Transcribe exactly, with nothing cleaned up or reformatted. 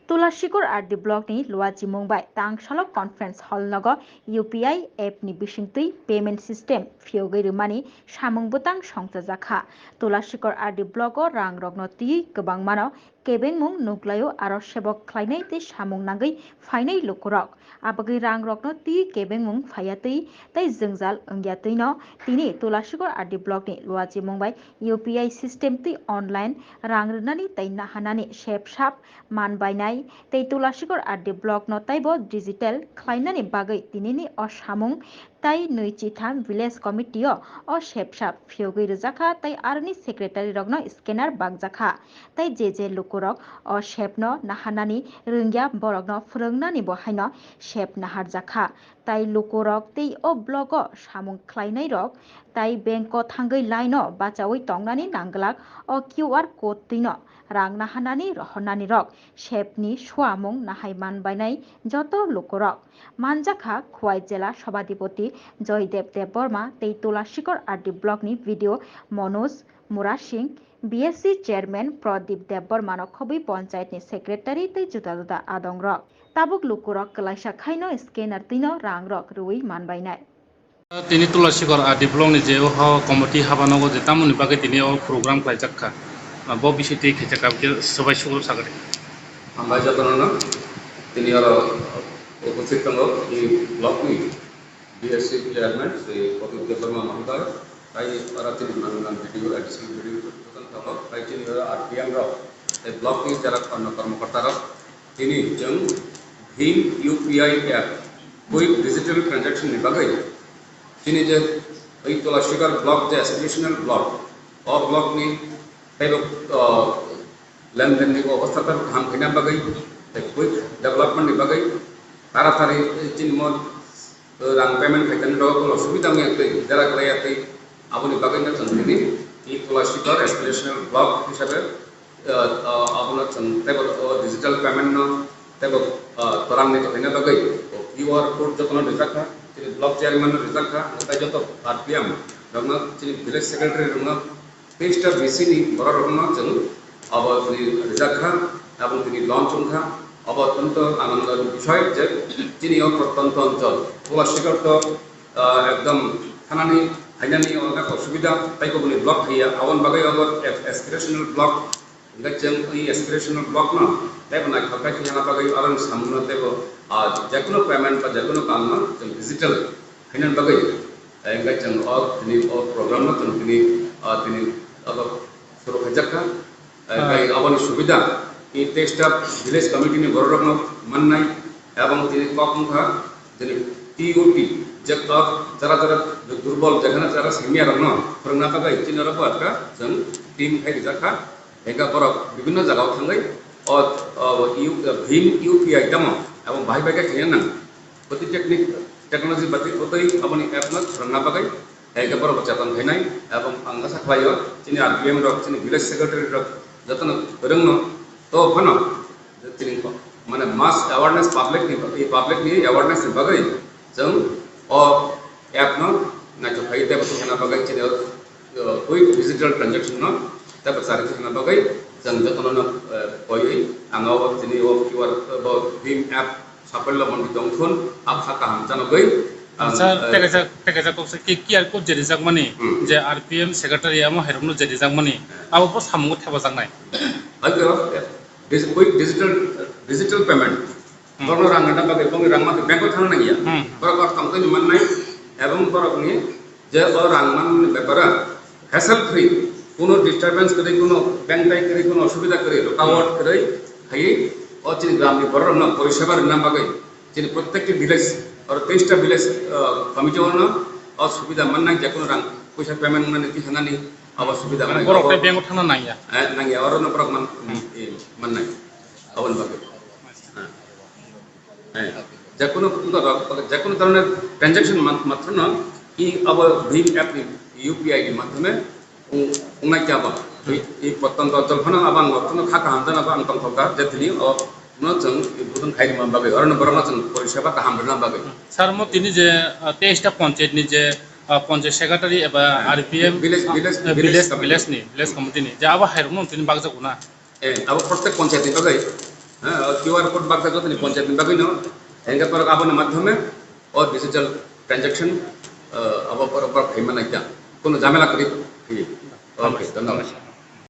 Tulashikor R D block ni luachimung bai tangsalok conference hall nogo U P I app ni bisingtwi payment system phiyogwi rwmani samung bwtang songchajakha. Tulashikor R D block o rang rokno twiwi kwbangmano kebengmung nukhlaio, aro sebok khlainai tei samung nangwi phainai lukurok. Abagwi rang rokno twiwi kebengmung phaiya twi tei jwngjal wngya twino tini Tulashikor R D block ni luachimung bai U P I system twi online rang rwnani tei nahanani sep sap man bainai tei Tulashikor R D block no taibo digital khlainani bagwi tinini o samung tai nwi chitham village committee o o sep sap phiyogwi rwjakha tei aroni secretary rokno scanner bakjakha tei je je lukurok o sep no naharnani rwngya borokno phwrwngnani bo haino sep naharjakha. Tai lukurok tei o block o samung khlainairok tai bank o thangwi line o bachaui tongnani nangglak o Q R code twino rang naharnani rohornanirok sepni suamung nahai man bainai joto lukurok. Manjakha Khwai Jela Sobhadipoti Joydev Debbarma tei Tulashikor R D block ni B D O Manoj Murasing, B S C chairman Pradip Debbarma no khobwi panchayat ni secretary tei juda juda adong rok. Tabuk lukurok kwlaisa khaino scanner twino rang rok rwui man bainai. Tini Tulashikor R D block ni je o ha committee haba nogo je tamoni bagwi tini o program khlaijak kha. Bo bisingtwi khaijak kha, aboni swbai sukru sagri. Hambai jotono no, tini oro uposthit tongo, tini block ni B S C chairman Shri Pradip Debbarma Mahoday, tai oro tini manwi man B D O, additional B D O jotono tongo, tai tini oro R P M rok, tai block ni jara kormo-, kormokorta rok, tini chwng Bhim U P I app, quick digital transaction ni bagwi, chini je oi Tulashikor block je aspirational block, o block ni teibo, o, lenden ni obostha tei kaham khaina bagwi, tei quick development ni bagwi, taratari chini mo, o, rang payment khaitani rok no subida wngya tei jera kwlaiya tei aboni bagwi no chwng tini i Tulashikor aspirational block hisabe, o, o, abono chwng teibo o digital payment no teibo, o, twrang ni khaina bagwi o Q R code jotono rijak kha, chini block chairman no rijak kha, tei joto R P M rok no chini village secretary rok no teista B C ni borok rok no chwng abo tini rijak kha, abo tini launch wng kha, abo ottonto anando ni bishoy je chini o prottanto onchol Tulashikor to, ah, ekdom thanani phainani onek osubida, tei kubuni block haiya, aboni bagwi abo as-, aspirational block, hingke chwng i aspirational block no teibo naithok khe khna bagwi aroni samungno teibo, ah, jekunu payment ba jekunu kamno chwng digital khainani bagwi, eh, hingke chwng o tini o program no chwng tini, ah, tini abo suru khaijak kha. Eh, ah, tei aboni subida, i teista village committee ni borok rokno mannai, ebong tini kok wngkha, tini T U T, je kok jara jara durbol, jekhana jara simiya rokno phwrwngna bagwi tini oro bo atka chwng team khai rijak kha. Hingke borok bibinno jagao thangwi o, o, U-, Bhim U P I tamo, ebong bahai bai khe khaina nang. Bwtwi technique, technology bwtwi, bwtwi aboni app no swrwngna bagwi, hai khe borok cheton khainai, ebong ang asa khlaio, chini R P M rok, chini village secretary rok, jotono kwrwngno to phano, chini mane mass awareness public ni, public ni awareness ni bagwi chwng o app no naithok khlaiwi tei bwtwi hwnna bagwi chini o, o, quick digital transaction no tei bwchari hwnna bagwi chwng jotono no, eh, koiwi ang o chini o Q R bo Bhim app Saphalla mondi tongthun, a kha kaham chanogwi, ang, sir, eh, tekaisa, tekaisa kok se ki Q R code je rijakmani, hmm, je R P M secretary amo hairokno je rijakmani, abo bo samungo thepajaknai. Agi o, eh, dig-, quick digital, digital payment. Hmm. Borokno rang gana bagwi, bongni rang mangkhe bank o thangna nangya. Hmm. Borok o tongtwini mannai, ebong borokni je o rang manmani bepara hassle free, kuno disturbance kwrwi, kuno bengtai kwrwi, kuno osubida kwrwi, rukawat kwrwi, hai o chini gramni borok rokno poriseba rwna bagwi chini prottekti village oro teista village, ah, committee ono o subida mannai, jekunu rang puisa payment wngnani twi hwnani abo subida mane manai. Borok tei bank o thangna nangya. Eh, nangya, oro no borok man, hmm, eh, mannai. Aboni bagwi. Ah. Eh, jekunu, jekunu dhoroner transaction mat-, matro no i abo Bhim app ni U P I ni madhyome ung-, ungnai khe abo. I, i protonto onchol phano abo ang phano kha kaham jana abo ang tongthok kha, je tini o no chwng i budung khai rwna bagwi, oro no borok no chwng poriseba kaham rwna bagwi. Sir, mo tini je, ah, teista panchayat ni je, ah, panchayat secretary eba, eh, R P M, village, village, ah, village village, committee. Village ni, village committee ni, je abo hai rok no tini bakjak na? Eh, abo prottek panchayat ni bagwi, Hwnkhe borok aboni madhyome o digital transaction abo borok khaima naikha, kono jamela kwrwi. Okay, dhonnobad.